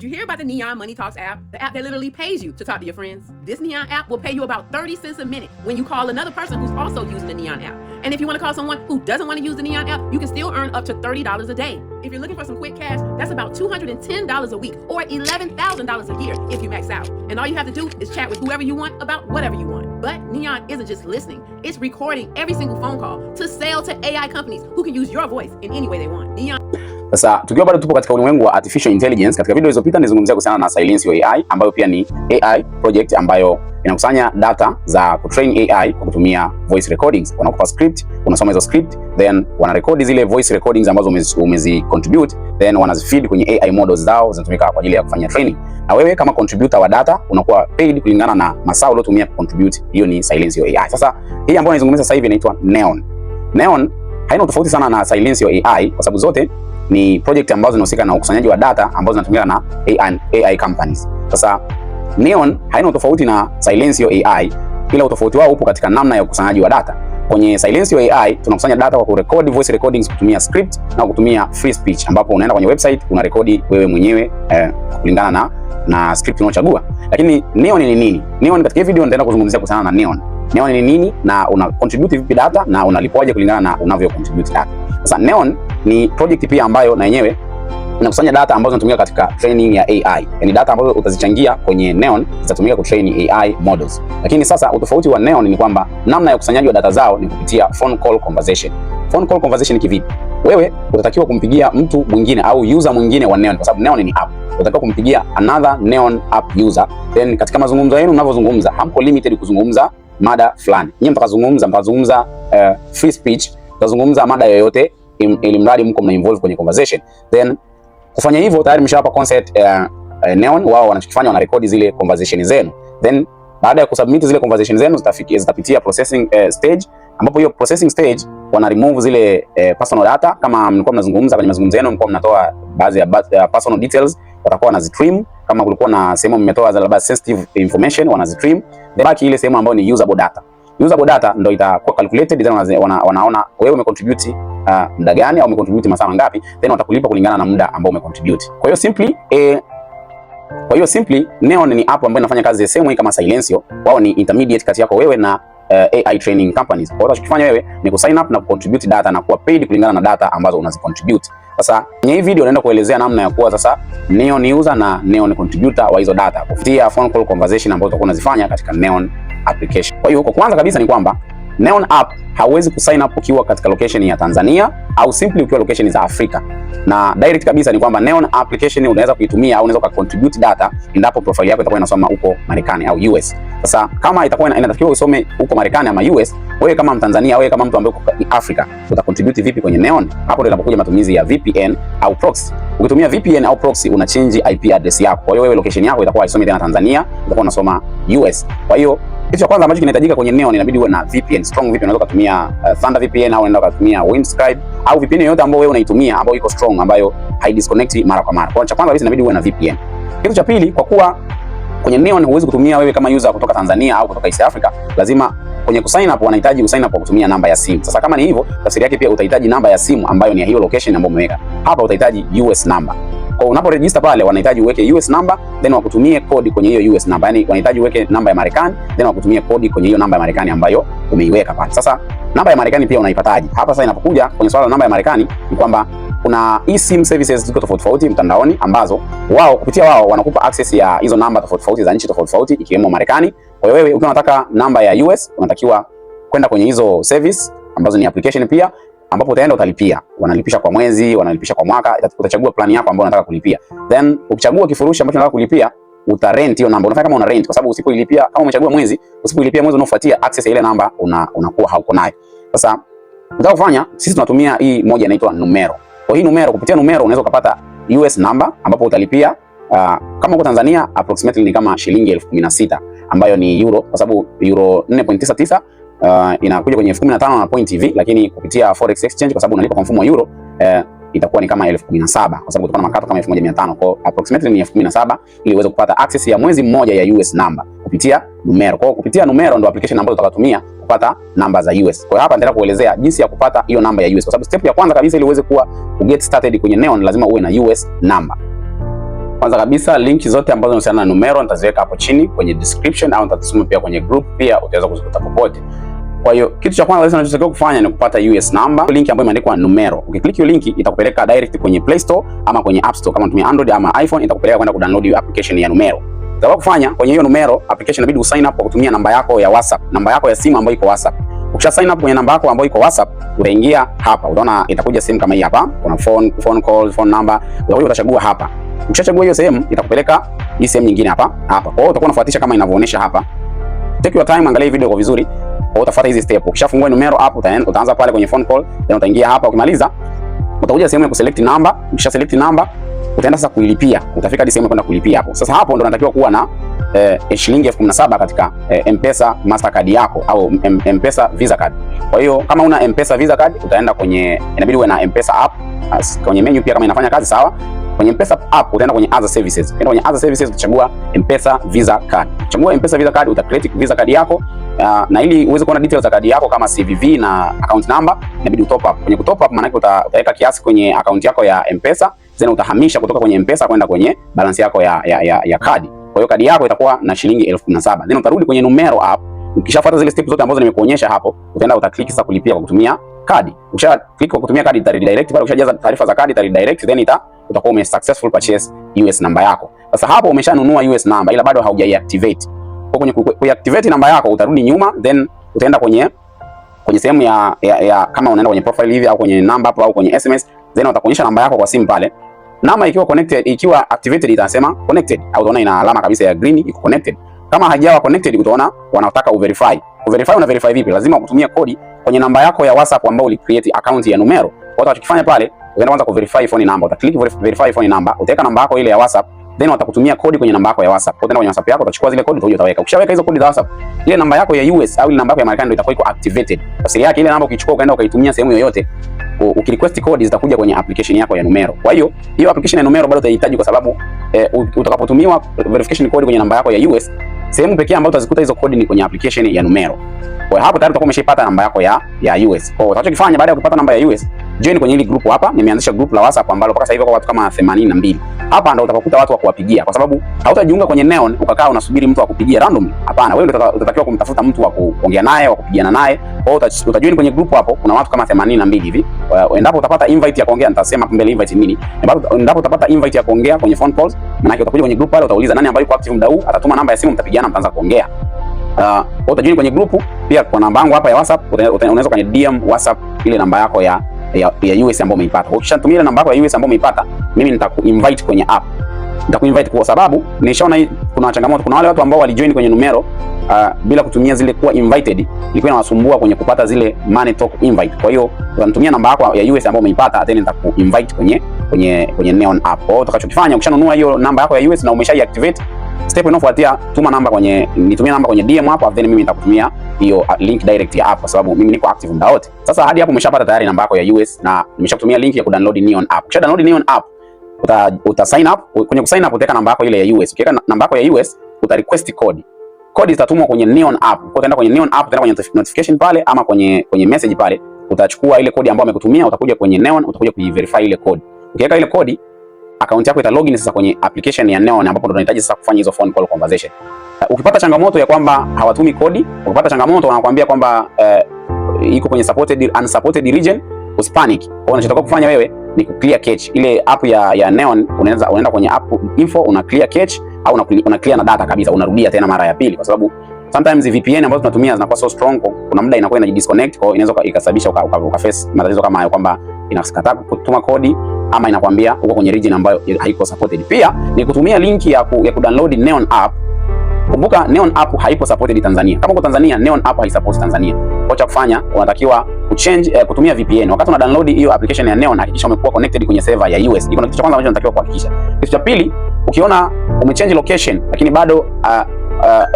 Did you hear about the Neon Money Talks app? The app that literally pays you to talk to your friends. This Neon app will pay you about 30 cents a minute when you call another person who's also using the Neon app. And if you want to call someone who doesn't want to use the Neon app, you can still earn up to $30 a day. If you're looking for some quick cash, that's about $210 a week or $11,000 a year if you max out. And all you have to do is chat with whoever you want about whatever you want. But Neon isn't just listening, it's recording every single phone call to sell to AI companies who can use your voice in any way they want. Neon Sasa tukiwa bado tupo katika ulimwengu wa artificial intelligence, katika video ilizopita nilizungumzia kuhusiana na Silencio AI ambayo pia ni AI project ambayo inakusanya data za kutrain AI kwa kutumia voice recordings. Wanakupa script, unasoma hizo script, then wanarekodi zile voice recordings ambazo umezi contribute, then wanazifeed kwenye AI models zao zinatumika kwa ajili ya kufanya training. Na wewe kama contributor wa data unakuwa paid kulingana na masaa uliotumia kucontribute. Hiyo ni Silencio AI. Sasa hii ambayo naizungumzia sasa hivi inaitwa Neon. Neon haina tofauti sana na Silencio AI kwa sababu zote ni project ambazo zinahusika na ukusanyaji wa data ambazo zinatumika na AI, AI companies. Sasa Neon haina tofauti na Silencio AI, ila utofauti wao upo katika namna ya ukusanyaji wa data. Kwenye Silencio AI tunakusanya data kwa kurekodi voice recordings kutumia script na kutumia free speech, ambapo unaenda kwenye website unarekodi wewe mwenyewe kulingana na script unaochagua. Lakini Neon ni nini? Neon, katika hii video nitaenda kuzungumzia kuhusiana na Neon. Neon ni nini na una contribute vipi data na unalipwaje kulingana na unavyo contribute data. Sasa Neon ni project pia ambayo na yenyewe inakusanya data ambazo zinatumika katika training ya AI. Yaani data ambazo utazichangia kwenye Neon zitatumika kutrain AI models. Lakini sasa utofauti wa Neon ni kwamba namna ya ukusanyaji wa data zao ni kupitia phone call conversation. Phone call conversation kivipi? Wewe utatakiwa kumpigia mtu mwingine au user mwingine wa Neon kwa sababu Neon ni app. Utatakiwa kumpigia another Neon app user. Then katika mazungumzo yenu mnavyozungumza, hamko limited kuzungumza mada fulani. Nyinyi mtazungumza free speech, mtazungumza mada yoyote ili mradi mko mna involve kwenye conversation. Then kufanya hivyo tayari mshawapa consent Neon. Wao wanachokifanya wanarekodi zile conversation zenu, then baada ya kusubmit zile conversation zenu zitafikia zitapitia processing stage, ambapo hiyo processing stage wana remove zile personal data. Kama mlikuwa mnazungumza kwenye mazungumzo yenu, mlikuwa mnatoa baadhi ya personal details, watakuwa wanazitrim. Kama kulikuwa na sehemu mmetoa labda sensitive information, wanazitrim. Then baki ile sehemu ambayo ni usable data. Usable data ndio itakuwa calculated, then wanaona wewe umecontribute muda gani au umecontribute masaa mangapi, then watakulipa kulingana na muda ambao umecontribute. Kwa hiyo simply Neon ni app ambayo inafanya kazi the same way kama Silencio. Wao ni intermediate kati yako wewe na AI training companies. Kwa hiyo utachokifanya wewe ni ku sign up na kucontribute data na kuwa paid kulingana na data ambazo unazicontribute. Sasa kwenye hii video naenda kuelezea namna ya kuwa sasa Neon user na Neon contributor wa hizo data kupitia phone call conversation ambazo utakuwa unazifanya katika Neon application. Kwa hiyo kwa kwanza kabisa ni kwamba Neon app hauwezi kusign up ukiwa katika location ya Tanzania au simply ukiwa location za Afrika. Na direct kabisa ni kwamba Neon application unaweza kuitumia au unaweza contribute data endapo profile yako itakuwa inasoma huko Marekani au US. Sasa kama itakuwa inatakiwa usome huko Marekani ama US, wewe kama Mtanzania, wewe kama mtu ambaye uko Afrika, uta contribute vipi kwenye Neon? Hapo ndio inapokuja matumizi ya VPN au proxy. Ukitumia VPN au proxy una change IP address yako. Kwa hiyo wewe location yako itakuwa haisomi tena Tanzania, itakuwa unasoma US. Kwa hiyo kitu cha kwanza ambacho kinahitajika kwenye Neon inabidi uwe na VPN, strong VPN. Unaweza kutumia Thunder VPN au unaweza kutumia Windscribe au VPN yoyote ambayo wewe unaitumia ambayo iko strong, ambayo haidisconnect mara kwa mara. Kwa hiyo cha kwanza kabisa inabidi uwe na VPN. Kitu cha pili, kwa kuwa kwenye Neon huwezi kutumia wewe kama user kutoka Tanzania au kutoka East Africa, lazima kwenye kusign up wanahitaji usign up kwa kutumia namba ya simu. Sasa kama ni hivyo, tafsiri yake pia utahitaji namba ya simu ambayo ni ya hiyo location ambayo umeweka. Hapa utahitaji US number. Kwa unapo register pale wanahitaji uweke US number, then wakutumie code kwenye hiyo US number. Yaani wanahitaji uweke namba ya Marekani, then wakutumie code kwenye hiyo namba ya Marekani ambayo umeiweka pale. Sasa namba ya Marekani pia unaipataje? Hapa sasa inapokuja kwenye swala la namba ya Marekani ni kwamba kuna eSIM services ziko tofauti tofauti mtandaoni ambazo wao kupitia wao wanakupa access ya hizo namba tofauti tofauti za nchi tofauti tofauti ikiwemo Marekani. Kwa hiyo wewe ukiwa unataka namba ya US unatakiwa kwenda kwenye hizo service ambazo ni application pia, ambapo utaenda utalipia. Wanalipisha kwa mwezi, wanalipisha kwa mwaka, utachagua plan yako ambayo unataka kulipia. Then ukichagua kifurushi ambacho unataka kulipia, uta rent hiyo namba. Unafanya kama una rent kwa sababu usipoilipia, kama umechagua mwezi, usipoilipia mwezi unaofuatia access ya ile namba unakuwa hauko nayo. Sasa unataka kufanya, sisi tunatumia hii moja inaitwa Numero. Kwa hii Numero, kupitia Numero unaweza ukapata US number ambapo utalipia kama uko Tanzania approximately ni kama shilingi 16,000 ambayo ni euro, kwa sababu euro 4.99 inakuja kwenye 15,000 na point hivi, lakini kupitia forex exchange, kwa sababu unalipa kwa mfumo wa euro, itakuwa ni kama 17,000 kwa sababu utakuwa na makato kama 1500. Kwa approximately ni 17,000 ili uweze kupata access ya mwezi mmoja ya US number kupitia Numero. Kwa kupitia Numero ndo application ambayo utakatumia kupata namba za US. Kwa hiyo hapa nitaenda kuelezea jinsi ya kupata hiyo namba ya US, kwa sababu step ya kwanza kabisa ili uweze kuwa get started kwenye Neon lazima uwe na US number. Kwanza kabisa, linki zote ambazo zinahusiana na Numero nitaziweka hapo chini kwenye description au nitazisoma pia kwenye group, pia utaweza kuzikuta popote. Kwa hiyo kitu cha kwanza kabisa unachotakiwa kufanya ni kupata US number, link ambayo imeandikwa Numero. Ukiclick hiyo link itakupeleka direct kwenye Play Store ama kwenye App Store. Kama unatumia Android ama iPhone, itakupeleka kwenda kudownload hiyo application ya Numero. Utakapo kufanya kwenye hiyo Numero application, inabidi usign up kwa kutumia namba yako ya WhatsApp, namba yako ya simu ambayo iko WhatsApp. Ukisha sign up kwenye namba yako ambayo iko WhatsApp, utaingia hapa, utaona itakuja sehemu kama hii hapa, kuna phone, phone call, phone number, utakuja utachagua hapa. Ukishachagua hiyo sehemu, itakupeleka hii sehemu nyingine hapa hapa. Kwa hiyo utakuwa unafuatisha kama inavyoonyesha hapa. Take your time, angalia hii video kwa vizuri. Kwa hiyo utafuata hizi step. Ukishafungua Numero app, utaanza pale kwenye phone call, then utaingia hapa. Ukimaliza utakuja sehemu ya kuselect number. Ukisha select number, utaenda sasa kuilipia. Utafika hadi sehemu ya kwenda kulipia hapo. Sasa hapo ndo unatakiwa kuwa na shilingi 17,000 katika M-Pesa Mastercard yako au M-Pesa Visa card. Kwa hiyo kama una M-Pesa Visa card, utaenda kwenye, inabidi uwe na M-Pesa app as, kwenye menu pia kama inafanya kazi sawa. Kwenye M-Pesa app utaenda kwenye other services. Utaenda kwenye other services, utachagua M-Pesa Visa card. Chagua M-Pesa Visa card, uta create Visa card yako na ili uweze kuona details za kadi yako kama CVV na account number, inabidi utop up. Kwenye kutop up maana yake utaweka kiasi kwenye account yako ya M-Pesa, then utahamisha kutoka kwenye M-Pesa kwenda kwenye balance yako ya kadi. Kwa hiyo kadi yako itakuwa na shilingi 17,000. Then utarudi kwenye Numero app. Ukishafuata zile steps zote ambazo nimekuonyesha hapo, utaenda utaclick sasa kulipia kwa kutumia kadi. Ukisha click kwa kutumia kadi, ita redirect pale. Ukishajaza taarifa za kadi, ita redirect, then utakuwa ume successful purchase US number yako. Sasa hapo umeshanunua US number, ila bado haujaiactivate. Kwa kwenye kuactivate namba yako, utarudi nyuma, then utaenda kwenye sehemu ya kama unaenda kwenye profile hivi au kwenye namba hapo au kwenye SMS, then watakuonyesha namba yako kwa simu pale. Namba ikiwa connected, ikiwa activated, itasema connected au utaona ina alama kabisa ya green, iko connected. Kama haijawa connected, utaona wanataka uverify. Uverify, una verify vipi? Lazima kutumia kodi kwenye namba yako ya WhatsApp ambayo uli create account ya Numero. Kwa hiyo utakachokifanya pale, utaenda kwanza ku verify phone number. Uta click verify phone number, utaweka namba yako ile ya WhatsApp, then watakutumia kodi kwenye namba yako ya WhatsApp. Utaenda kwenye WhatsApp yako, utachukua zile kodi, utakuja utaweka. Ukishaweka hizo kodi za WhatsApp, ile namba yako ya US au ile namba yako ya Marekani ndio itakuwa iko activated. Tafsiri yake, ile namba ukichukua ukaenda ukaitumia sehemu yoyote, ukirequest kodi zitakuja kwenye application yako ya Numero. Kwa hiyo hiyo application ya Numero bado utahitaji, kwa sababu utakapotumiwa verification code kwenye namba yako ya US, sehemu pekee ambayo utazikuta hizo kodi ni kwenye application ya Numero. Kwa hiyo hapo tayari utakuwa umeshaipata namba yako ya US. Kwa hiyo utakachokifanya baada ya kupata namba ya US, join kwenye hili group hapa. Nimeanzisha group la WhatsApp ambalo mpaka sasa hivi kwa watu kama 82. Hapa ndo utakapokuta watu wa kuwapigia, kwa sababu hautajiunga kwenye Neon ukakaa unasubiri mtu akupigie randomly. Hapana, wewe ndio utatakiwa kumtafuta mtu wa kuongea naye, wa kupigiana naye. Kwa hiyo utajoin kwenye group hapo, kuna watu kama 82 hivi. Endapo utapata invite ya kuongea, nitasema hapo mbele invite nini. Endapo utapata invite ya kuongea kwenye phone calls, maana yake utakuja kwenye group pale, utauliza nani ambaye yuko active muda huu, atatuma namba ya simu, mtapigiana, mtaanza kuongea. Utajoin kwenye group pia kwa namba yangu hapa ya WhatsApp, unaweza kwenye DM WhatsApp ile namba yako ya US ambayo umeipata. Ukishatumia ile namba yako ya US ambayo umeipata, mimi nitakuinvite kwenye app. Nitakuinvite kwa sababu nishaona kuna changamoto. Kuna wale watu ambao walijoin kwenye Numero bila kutumia zile kuwa invited, ilikuwa inawasumbua kwenye kupata zile money talk invite. Kwa hiyo utanitumia namba yako ya US ambayo umeipata, then nitakuinvite kwenye Neon app. Kwa hiyo utakachokifanya, ukishanunua hiyo namba yako ya US na umeshaiactivate, step inayofuatia, tuma namba kwenye nitumie namba kwenye DM hapo, then mimi nitakutumia hiyo link direct ya app, kwa sababu mimi niko active muda wote. Sasa hadi hapo umeshapata tayari namba yako ya US na nimeshakutumia link ya kudownload Neon app. Ukisha download Neon app, uta sign up. Kwenye ku sign up utaweka namba yako ile ya US. Ukiweka namba yako ya US, uta request code. Code itatumwa kwenye Neon app. Kwa utaenda kwenye Neon app, utaenda kwenye notification pale ama kwenye message pale, utachukua ile kodi ambayo amekutumia, utakuja kwenye Neon, utakuja kuiverify ile code. Ukiweka ile kodi, account yako ita login sasa kwenye application ya Neon, ambapo ndo tunahitaji sasa kufanya hizo phone call conversation. Ukipata changamoto ya kwamba hawatumi kodi, ukipata changamoto wanakuambia kwamba iko kwenye supported unsupported region, usipanic. Kwa hiyo unachotakiwa kufanya wewe ni ku clear cache. Ile app ya Neon, unaweza unaenda kwenye app info, una clear cache au una clear na data kabisa, unarudia tena mara ya pili, kwa sababu sometimes VPN ambazo tunatumia zinakuwa so strong, kuna muda inakuwa inajidisconnect, kwa hiyo inaweza ikasababisha uka face matatizo kama hayo, kwamba inakataa kutuma kodi ama inakwambia uko kwenye region ambayo haiko supported. Pia ni kutumia link ya kudownload Neon app. Kumbuka Neon app haipo supported Tanzania. Kama uko Tanzania, Neon app haisupport Tanzania. Kwa cha kufanya, unatakiwa kuchange kutumia VPN. Wakati una download hiyo application ya Neon, hakikisha umekuwa connected kwenye server ya US. Iko kitu cha kwanza ambacho unatakiwa kuhakikisha. Kitu cha pili, ukiona umechange location lakini bado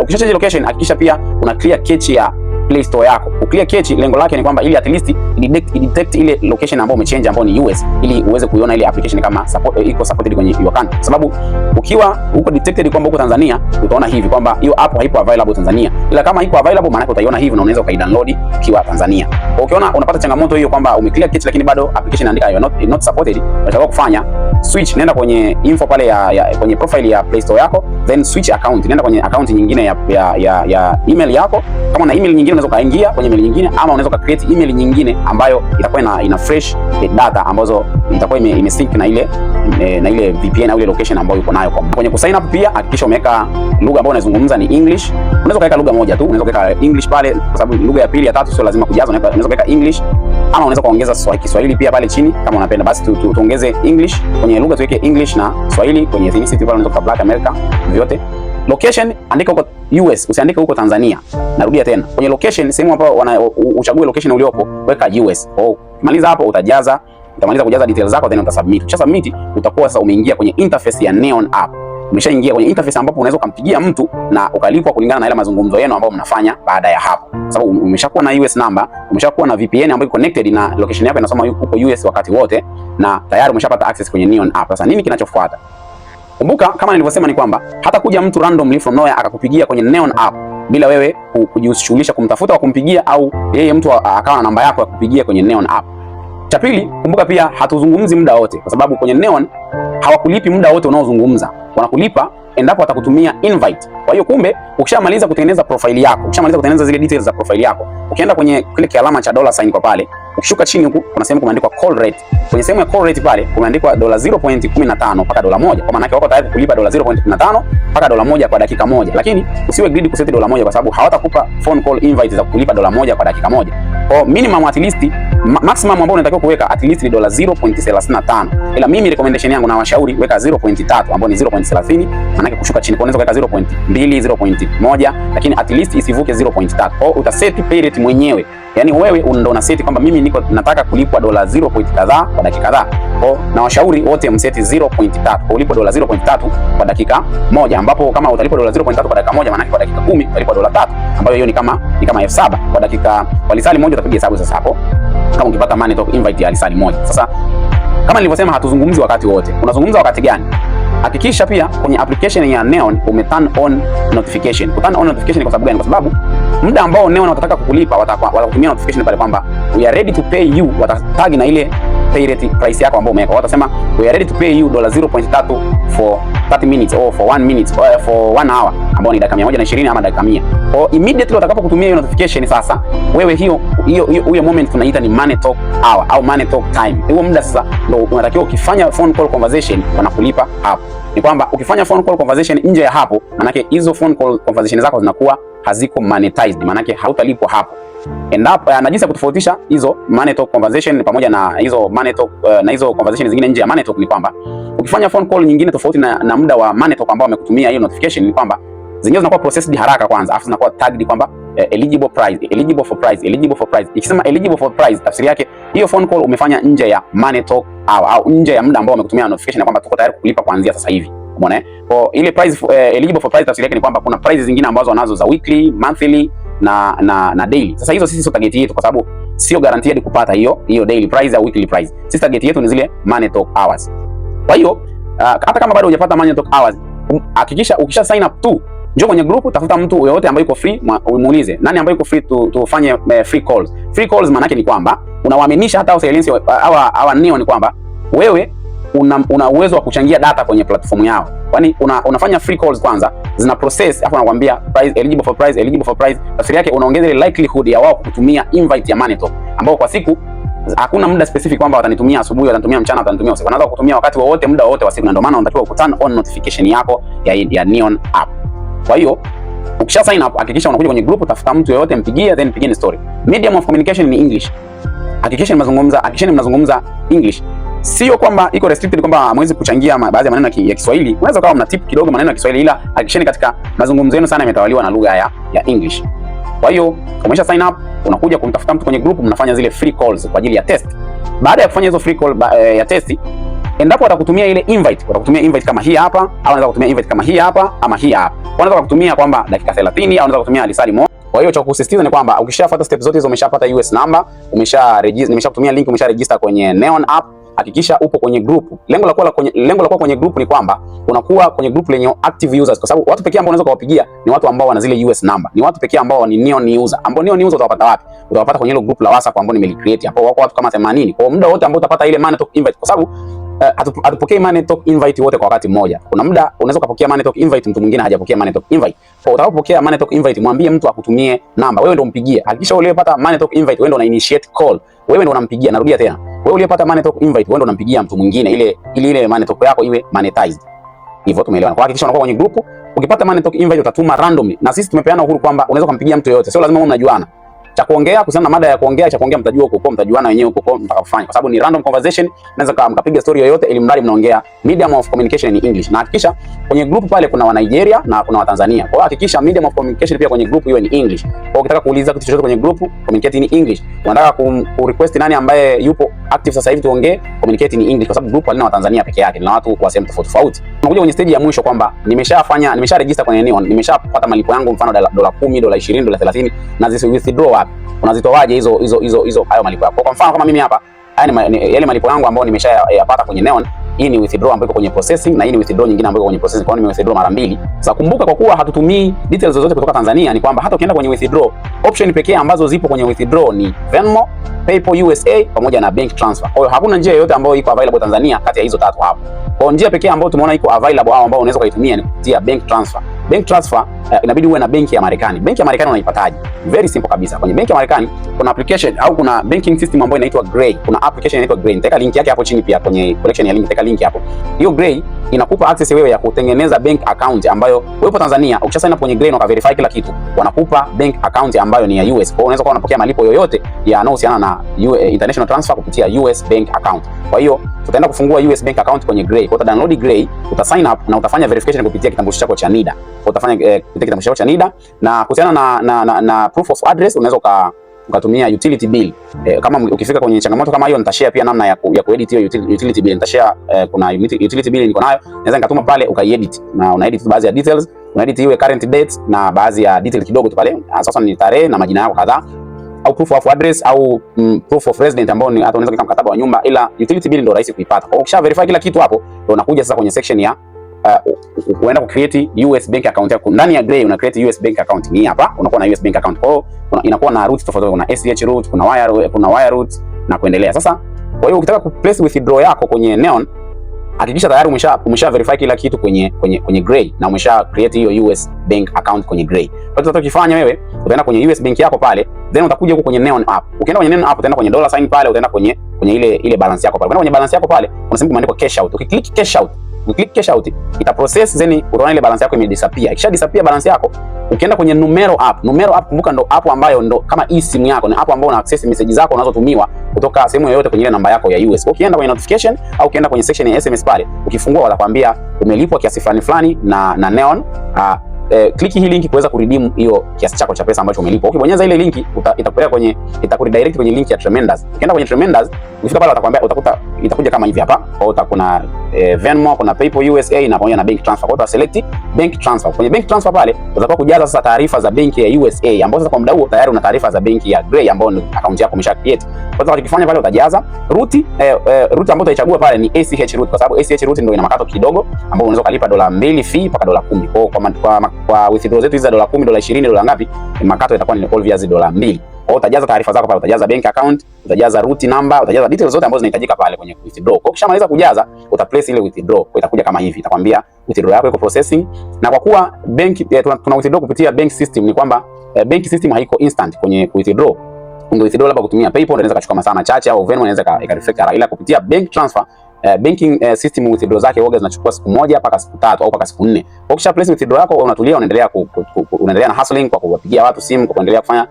ukisha change location, hakikisha pia una clear cache ya Play Store yako. Uclear cache lengo lake ni kwamba ili at least detect ile location ambayo umechange ambayo ni US, ili uweze kuiona ile application kama support, iko supported kwenye your country. Sababu ukiwa uko detected kwamba uko Tanzania, utaona hivi kwamba hiyo app haipo available Tanzania, ila kama iko available, maana utaiona hivi na unaweza ukaidownload ukiwa Tanzania. Kwa ukiona unapata changamoto hiyo kwamba umeclear cache lakini bado application inaandika you are not supported, unatakiwa kufanya switch, nenda kwenye info pale ya kwenye profile ya Play Store yako, then switch account, nenda kwenye account nyingine ya email yako. Kama una email nyingine unaweza kaingia kwenye email nyingine, ama unaweza ka create email nyingine ambayo itakuwa ina fresh data ambazo itakuwa ime sync na ile VPN au ile location ambayo uko nayo. Kwenye ku sign up pia hakikisha umeweka lugha ambayo unazungumza ni English. Unaweza kuweka lugha moja tu, unaweza kuweka English pale, kwa sababu lugha ya pili ya tatu sio lazima kujaza. Unaweza kuweka English ama unaweza kuongeza Kiswahili pia pale chini kama unapenda. Basi tuongeze English kwenye lugha, tuweke English na Swahili. Kwenye ethnicity pale unaweza kuweka Black America, vyote. Location andika huko US, usiandike huko Tanzania. Narudia tena, kwenye location, sehemu ambayo uchague location uliopo, weka US. Oh, maliza hapo utajaza, utamaliza kujaza details zako then utasubmit. Ukisha submit utakuwa sasa umeingia kwenye interface ya Neon app. Umeshaingia kwenye interface ambapo unaweza ukampigia mtu na ukalipwa kulingana na ile mazungumzo yenu ambayo mnafanya baada ya hapo. Sababu umeshakuwa na US number, umeshakuwa na VPN ambayo connected na location yako inasoma huko US wakati wote, na tayari umeshapata access kwenye Neon app. Sasa nini kinachofuata? Kumbuka kama nilivyosema ni kwamba hata kuja mtu randomly from nowhere akakupigia kwenye Neon app bila wewe kujishughulisha kumtafuta wa kumpigia au yeye mtu akawa na namba yako ya kupigia kwenye Neon app. Cha pili, kumbuka pia hatuzungumzi muda wote, kwa sababu kwenye Neon hawakulipi muda wote unaozungumza, wanakulipa endapo watakutumia invite. Kwa hiyo kumbe, ukishamaliza kutengeneza profile yako, ukishamaliza kutengeneza zile details za profile yako, ukienda kwenye kile kialama cha dollar sign kwa pale, ukishuka chini huku kuna sehemu kumeandikwa call rate. Kwenye sehemu ya call rate pale kumeandikwa dola 0.15 mpaka dola 1. Kwa maana yake wako tayari kukulipa dola 0.15 mpaka dola 1 kwa dakika moja. Lakini usiwe greedy kuseti dola 1 kwa sababu hawatakupa phone call invite za kukulipa dola 1 kwa dakika moja. Kwa minimum at least maximum ambao unatakiwa kuweka at least ni dola 0.35. Ila mimi recommendation yangu na washauri weka 0.3 ambao ni 0.30, maana yake kushuka chini. Kwa unaweza kuweka 0.2, 0.1, lakini at least isivuke 0.3. Kwa utaseti pay rate mwenyewe. Yaani wewe ndo una seti kwamba mimi niko nataka kulipwa dola 0. Kadhaa kwa dakika kadhaa. Kwa na washauri wote mseti 0.3. Kwa ulipo dola 0.3 kwa dakika moja, ambapo kama utalipwa dola 0.3 kwa dakika moja, maana kwa dakika 10 utalipwa dola 3, ambayo hiyo ni kama 7,000 kwa dakika, kwa lisali moja utapiga hesabu sasa hapo kama ukipata money talk invite ya lisali moja. Sasa kama nilivyosema, hatuzungumzi wakati wote. Unazungumza wakati gani? Hakikisha pia kwenye application ya Neon ume turn on notification. Ku turn on notification kwa sababu gani? Kwa sababu muda ambao Neon watataka kukulipa watakutumia notification pale kwamba we are ready to pay you, watatag na ile pay rate price yako ambayo umeweka. Watasema we are ready to pay you dola 0.3 for 30 minutes or for 1 minute or for 1 hour ambao ni dakika 120 ama dakika 100. Kwa immediately watakapokutumia hiyo notification, sasa wewe hiyo hiyo hiyo moment tunaita ni money talk hour au money talk time. Huo muda sasa ndio unatakiwa ukifanya phone call conversation wanakulipa hapo. Ni kwamba ukifanya phone call conversation nje ya hapo, manake hizo phone call conversation zako zinakuwa haziko monetized, manake hautalipwa hapo. Endapo na jinsi ya kutofautisha hizo money talk conversation pamoja na hizo money talk na hizo conversation zingine nje ya money talk ni kwamba ukifanya phone call nyingine tofauti na muda wa money talk ambao wamekutumia hiyo notification, ni kwamba zingine zinakuwa processed haraka kwanza, afu zinakuwa tagged kwamba eligible price, eligible for price, eligible for price. Ikisema eligible for price, tafsiri yake hiyo phone call umefanya nje ya money talk hour au nje ya muda ambao wamekutumia notification kwamba tuko tayari kukulipa kuanzia sasa hivi. Umeona eh? Kwa ile price eligible for price, tafsiri yake ni kwamba kuna price zingine ambazo wanazo za weekly, monthly na daily. Sasa hizo sisi sio target yetu kwa sababu sio guaranteed kupata hiyo hiyo daily price au weekly price. Sisi target yetu ni zile money talk hours. Kwa hiyo hata kama bado hujapata money talk hours, hakikisha ukisha sign up tu njoo kwenye group, tafuta mtu yoyote ambaye yuko free, umuulize nani ambaye yuko free tufanye free calls. Free calls maana yake ni kwamba unawaaminisha hata au hawa Neon kwamba wewe una uwezo wa kuchangia data kwenye platform yao. Kwani unafanya free calls kwanza, zina process, afu anakuambia price eligible for price, eligible for price. Tafsiri yake unaongeza ile likelihood ya wao kukutumia invite ya money talk, ambao kwa siku hakuna muda specific kwamba watanitumia asubuhi, watanitumia mchana, watanitumia usiku. Wanaweza kukutumia wakati wowote, muda wowote wa siku, na ndio maana unatakiwa ku turn on notification yako ya Neon app. Kwa hiyo ukisha sign up, hakikisha unakuja kwenye group, tafuta mtu yoyote, mpigie, then pigeni story. Medium of communication ni English. Hakikisha mnazungumza, hakikisha mnazungumza English. Sio kwamba iko restricted kwamba hamwezi kuchangia baadhi ya maneno ya Kiswahili. Unaweza kuwa mna tip kidogo maneno ya Kiswahili, ila hakikisheni katika mazungumzo yenu sana yametawaliwa na lugha ya English. Kwa hiyo umesha sign up, unakuja kumtafuta mtu kwenye group, mnafanya zile free calls kwa ajili ya test. Baada ya kufanya hizo free call ya test, endapo watakutumia ile invite, watakutumia invite kama hii hapa, au wanaweza kutumia invite kama hii hapa ama hii hapa. Wanaweza kukutumia kwamba dakika 30 au wanaweza kutumia lisali moja. Kwa hiyo cha kusisitiza ni kwamba ukishafuata steps zote hizo, umeshapata US number, umesha register, nimeshakutumia link, umesha register kwenye Neon app, hakikisha upo kwenye group. Lengo la kuwa kwenye group ni kwamba unakuwa kwenye group lenye active users, kwa sababu watu pekee ambao unaweza kuwapigia ni watu ambao wana zile US number, ni watu pekee ambao ni Neon user. Ambao Neon user utawapata wapi? Utawapata kwenye ile group la WhatsApp ambao nimelicreate hapo, wako watu kama 80. Kwa muda wote ambao utapata ile money talk invite, kwa sababu hatupokei money talk invite wote kwa wakati mmoja. Kuna muda unaweza ukapokea money talk invite, mtu mwingine hajapokea money talk invite. Kwa utakapopokea money talk invite, mwambie mtu akutumie namba, wewe ndio umpigie. Hakikisha uliyepata money talk invite, wewe ndio una initiate call, wewe ndio unampigia. Narudia tena, wewe uliyepata money talk invite, wewe ndio unampigia mtu mwingine ile money talk yako iwe monetized. Hivyo tumeelewana. Kwa hakikisha unakuwa kwenye group, ukipata money talk invite utatuma randomly, na sisi tumepeana uhuru kwamba unaweza kumpigia mtu yeyote, sio lazima wewe mnajuana cha kuongea kuhusiana na mada ya kuongea, cha kuongea mtajua huko huko, mtajuana wenyewe huko huko mtakapofanya, kwa sababu ni random conversation. Naweza kama mkapiga story yoyote, ili mradi mnaongea medium of communication in English. Na hakikisha kwenye group pale kuna wa Nigeria na kuna wa Tanzania. Kwa hiyo hakikisha medium of communication pia kwenye group hiyo ni English. Kwa hiyo ukitaka kuuliza kitu chochote kwenye group, communicate in English. Unataka ku request nani ambaye yupo active sasa hivi tuongee, communicate in English, kwa sababu group halina wa Tanzania peke yake, lina watu wa sehemu tofauti tofauti. Tunakuja kwenye stage ya mwisho kwamba nimesha register kwenye Neon, nimeshapata malipo yangu, mfano dola 10, dola 20, dola 30, na zisi withdraw wapi? Unazitoaje hizo hizo hizo hizo hayo malipo yako? Kwa mfano kama mimi hapa, haya ni yale malipo yangu ambayo nimeshayapata kwenye Neon. Hii ni withdraw ambayo iko kwenye processing na hii ni withdraw nyingine ambayo iko kwenye processing. Kwa hiyo nime withdraw mara mbili. Sasa kumbuka, kwa kuwa hatutumii details zozote kutoka Tanzania, ni kwamba hata ukienda kwenye withdraw, option pekee ambazo zipo kwenye withdraw ni Venmo, PayPal USA pamoja na bank transfer. Kwa hiyo hakuna njia yoyote ambayo iko available Tanzania kati ya hizo tatu hapo. Kwa hiyo njia pekee ambayo tumeona iko available au ambayo unaweza kuitumia ni kupitia bank transfer. Bank transfer inabidi uwe na benki ya Marekani. Benki ya Marekani unaipataje? Very simple kabisa. Kwenye benki ya Marekani kuna application au kuna banking system ambayo inaitwa Gray. Kuna application inaitwa Gray. Nitaweka link yake hapo chini pia kwenye collection ya link, nitaweka link hapo. Hiyo Gray inakupa access wewe ya kutengeneza bank account ambayo wewe upo Tanzania, ukisha sign up kwenye Gray na ukaverify kila kitu, wanakupa bank account ambayo ni ya US. Kwa hiyo unaweza kuwa unapokea malipo yoyote yanayohusiana na international transfer kupitia US bank account. Kwa hiyo tutaenda kufungua US bank account kwenye Gray. Kwa hiyo uta download Gray, uta sign up na utafanya verification kupitia kitambulisho chako cha NIDA. Kwa utafanya kupitia kitambulisho chako cha NIDA na kuhusiana na proof of address unaweza ukatumia utility bill. Kama ukifika kwenye changamoto kama hiyo nitashare pia namna ya kuedit hiyo utility bill. Nitashare kuna utility bill niko nayo, naweza nikatuma pale ukaiedit, na una edit baadhi ya details, una edit iwe current date na baadhi ya detail kidogo tu pale. Sasa ni tarehe na majina yako kadhaa au proof of address au proof of resident ambao ni hata unaweza kuweka mkataba wa nyumba, ila utility bill ndio rahisi kuipata. Kwa hiyo ukisha verify kila kitu hapo, ndio unakuja sasa kwenye section ya uenda ku create US bank account yako ndani ya Gray. Una create US bank account ni hapa, unakuwa na US bank account. Kwa hiyo inakuwa na route tofauti, kuna ACH route, kuna wire route na kuendelea. Sasa kwa hiyo ukitaka ku place withdraw yako kwenye Neon, hakikisha tayari umesha verify kila kitu kwenye Gray na umesha create hiyo US bank account kwenye Gray. Kwa hiyo utakachofanya wewe, utaenda kwenye US bank yako pale, then utakuja huko kwenye Neon app. Ukienda kwenye Neon app utaenda kwenye dollar sign pale, utaenda kwenye ile balance yako pale. Ukienda kwenye balance yako pale, kuna sehemu imeandikwa cash out. Ukiclick cash out, ukiclick cash out ita process, then utaona ile balance yako ime disappear. Ikisha disappear balance yako, ukienda kwenye Numero app, Numero app kumbuka ndo app ambayo ndo kama hii simu yako, ni app ambayo una access message zako unazotumiwa kutoka sehemu yoyote kwenye ile namba yako ya US. Ukienda kwenye notification au ukienda kwenye section ya SMS pale, ukifungua watakwambia umelipwa kiasi fulani fulani na Neon. Click hii link kuweza kuredeem hiyo kiasi chako cha pesa ambacho umelipwa. Ukibonyeza ile link itakupeleka kwenye itakuredirect kwenye link ya Tremendous. Ukienda kwenye Tremendous, ukifika pale watakwambia, utakuta itakuja kama hivi hapa. Kwa hiyo kuna Venmo, kuna PayPal USA na pamoja na bank transfer. Kwa hiyo select bank transfer. Kwenye bank transfer pale utakuwa kujaza sasa taarifa za benki ya USA ambapo sasa kwa muda huo tayari una taarifa za benki ya Gray ambayo ni account yako umesha create. Kwa hiyo utakachokifanya pale utajaza route ambayo utaichagua pale ni ACH route, kwa sababu ACH route ndio ina makato kidogo ambapo unaweza kulipa $2 fee mpaka $10. Kwa kwa withdraw zetu hizi za $10, $20, dola ngapi, makato itakuwa ni obvious $2. Kwa hiyo utajaza taarifa zako pale, utajaza bank account, utajaza route number, utajaza details zote ambazo zinahitajika pale kwenye withdraw. Kwa hiyo ukishamaliza kujaza, uta place ile withdraw. Kwa itakuja kama hivi, itakwambia withdraw yako iko processing. Na kwa kuwa bank tuna withdraw kupitia bank system, ni kwamba bank system haiko instant kwenye withdraw. Unge withdraw labda kutumia PayPal inaweza kuchukua masaa machache au Venmo inaweza ika reflect haraka, ila kupitia bank transfer banking system withdraw zake huwa zinachukua siku moja mpaka siku 3 au mpaka siku 4. Kwa ukisha place withdraw yako unatulia, unaendelea na hustling kwa kuwapigia watu simu, kwa kuendelea kufanya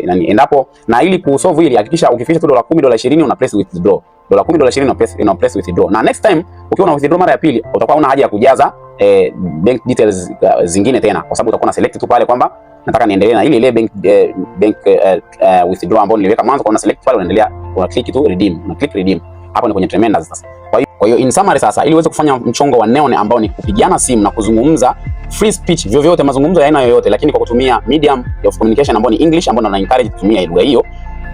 nani endapo. Na ili kusolve hili, hakikisha ukifikisha tu $10, $20 una place withdraw. $10, $20 una place withdraw. Na next time ukiwa una withdraw mara ya pili utakuwa una haja ya kujaza bank details zingine tena, kwa sababu utakuwa na select tu pale kwamba nataka niendelee na ile ile bank withdraw ambayo niliweka mwanzo. Kwa una select pale, unaendelea, una click tu redeem, una click redeem. Hapo ni kwenye Tremendous sasa. Kwa hiyo in summary sasa, ili uweze kufanya mchongo wa Neon ambao ni kupigiana simu na kuzungumza Free speech, vyovyote, mazungumzo ya aina yoyote, lakini kwa kutumia medium of communication ambayo ni English, ambayo na encourage kutumia lugha hiyo.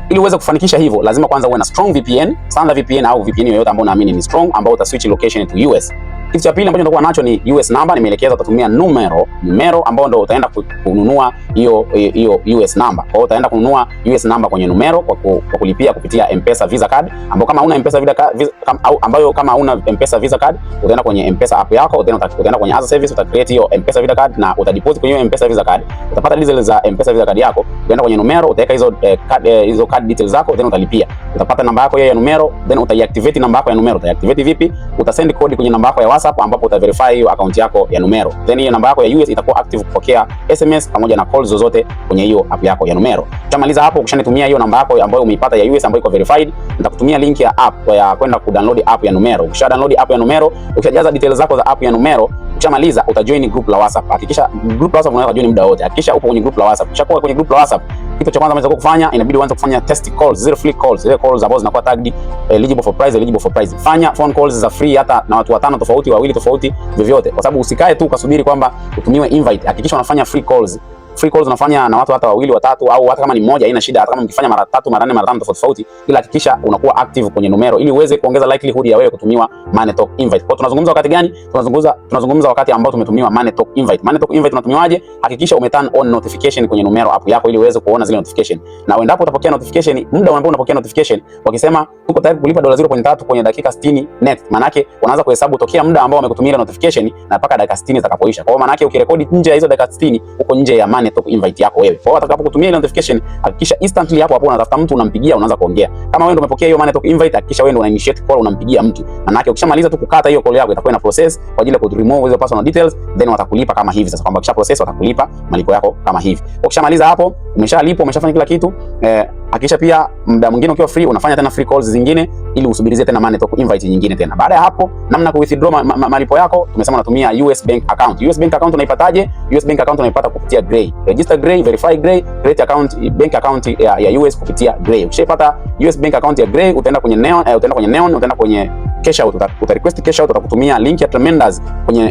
Ili uweze kufanikisha hivyo, lazima kwanza uwe na strong VPN, Thunder VPN au VPN yoyote ambayo unaamini ni strong, ambayo uta switch location to US. Kitu cha pili ambacho utakuwa nacho ni US number, nimeelekeza utatumia numero ambao ndio utaenda kununua hiyo hiyo US number. Kwa hiyo utaenda kununua US number kwenye Numero kwa kulipia kupitia M-Pesa Visa card, ambao kama huna M-Pesa Visa card, au ambayo kama huna M-Pesa Visa card utaenda kwenye M-Pesa app yako, utaenda kwenye other service, uta create hiyo M-Pesa Visa card na utadeposit kwenye hiyo M-Pesa Visa card. Utapata details za M-Pesa Visa card yako, utaenda kwenye Numero, utaweka hizo card details zako, then utalipia. Utapata namba yako hiyo ya Numero, then utaiactivate namba yako ya Numero. Utaiactivate vipi? Utasend code kwenye namba yako ya WhatsApp ambapo utaverify hiyo account yako ya Numero. Then hiyo namba yako ya US itakuwa active kupokea SMS pamoja na calls zozote kwenye hiyo app yako ya Numero. Ukishamaliza hapo, ukishanitumia hiyo namba yako ambayo umeipata ya US ambayo iko verified, nitakutumia link ya app ya kwenda kudownload app ya Numero. Ukisha download app ya Numero, ukishajaza details zako za app ya Numero, ukishamaliza utajoin group la WhatsApp. Hakikisha group la WhatsApp unaweza join muda wote. Hakikisha upo kwenye group la WhatsApp. Ukishakuwa kwenye group la WhatsApp, kitu cha kwanza ambacho kufanya, inabidi uanze kufanya test calls, zile free calls, zile calls ambazo zinakuwa tagged eligible for prize, eligible for prize. Fanya phone calls za free hata na watu watano tofauti, wawili tofauti, vyovyote, kwa sababu usikae tu ukasubiri kwamba utumiwe invite. Hakikisha unafanya free calls. Free calls unafanya na watu hata wawili watatu, au hata kama ni mmoja haina shida, hata kama mkifanya mara tatu, mara nne, mara tano tofauti tofauti, ila hakikisha unakuwa active kwenye Numero ili uweze kuongeza likelihood ya wewe kutumiwa Money Talk invite. Kwa tunazungumza wakati gani? Tunazungumza wakati ambao tumetumiwa Money Talk invite. Money Talk invite unatumiwaje? Hakikisha ume turn on notification kwenye Numero app yako ili uweze kuona zile notification. Na endapo utapokea notification, muda ambao unapokea notification wakisema tuko tayari kulipa dola 0.3 kwenye dakika 60 next, maana yake unaanza kuhesabu tokea muda ambao wamekutumia notification na mpaka dakika 60 zitakapoisha. Kwa hiyo maana yake ukirekodi nje ya hizo dakika 60 uko nje ya Money Talk invite yako wewe. Kwa hiyo atakapokutumia ile notification, hakikisha instantly hapo hapo unatafuta mtu unampigia, unaanza kuongea. Kama wewe ndio umepokea hiyo Money Talk invite, hakikisha wewe ndio una initiate call, unampigia mtu. Maana yake ukishamaliza tu kukata hiyo call yako itakuwa ina process kwa ajili ya ku remove hizo personal details, then watakulipa kama hivi sasa, kwamba kisha process watakulipa malipo yako kama hivi. Ukishamaliza hapo, umeshalipwa, umeshafanya kila kitu, hakikisha pia muda mwingine ukiwa free unafanya tena free calls zingine ili usubirizie tena Money Talk invite nyingine tena. Baada ya hapo, namna ku withdraw malipo yako, tumesema unatumia US bank account. US bank account unaipataje? US bank account unaipata kupitia Gray. Register Gray, verify Gray, create account, bank account ya US kupitia Gray. Ukishaipata US bank account ya Gray, utaenda kwenye Neon, utaenda kwenye Neon, utaenda kwenye cash out, uta request cash out, utakutumia link ya Tremendous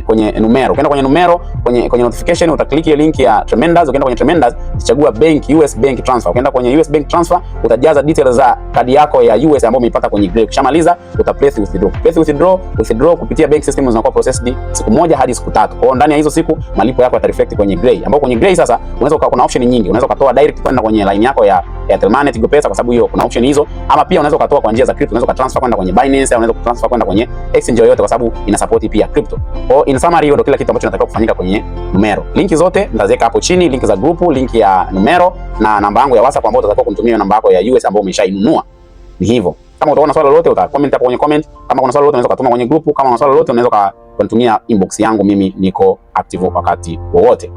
kwenye Numero. Ukienda kwenye Numero, kwenye notification utaklik hiyo link ya Tremendous. Ukienda kwenye Tremendous utachagua bank, US bank transfer. Ukienda kwenye US bank transfer utajaza details za kadi yako ya US ambayo umeipata kwenye Gray. Ukishamaliza uta place withdraw. Place withdraw, withdraw kupitia bank system zinakuwa processed siku 1 hadi siku 3. Kwa hiyo ndani ya hizo siku malipo yako yata reflect kwenye Gray. Ambapo kwenye Gray sasa unaweza, kuna option nyingi. Unaweza ukatoa direct kwenda kwenye line yako ya Airtel Money, Tigo Pesa, kwa sababu hiyo kuna option hizo, ama pia unaweza ukatoa kwa njia za crypto, unaweza ukatransfer kwenda kwenye Binance au unaweza kutransfer kwenda kwenye exchange yoyote, kwa sababu ina support pia crypto. Kwa hiyo in summary, hiyo ndio kila kitu ambacho natakiwa kufanyika kwenye Numero. Linki zote nitaziweka hapo chini, link za group, link ya Numero na namba yangu ya WhatsApp ambayo utatakiwa kunitumia namba yako ya US ambayo umeshainunua. Ni hivyo. Kama utakuwa na swali lolote uta comment hapo kwenye comment. Kama kuna swali lolote unaweza kutuma kwenye group. Kama kuna swali lolote unaweza kunitumia inbox yangu, mimi niko active wakati wowote.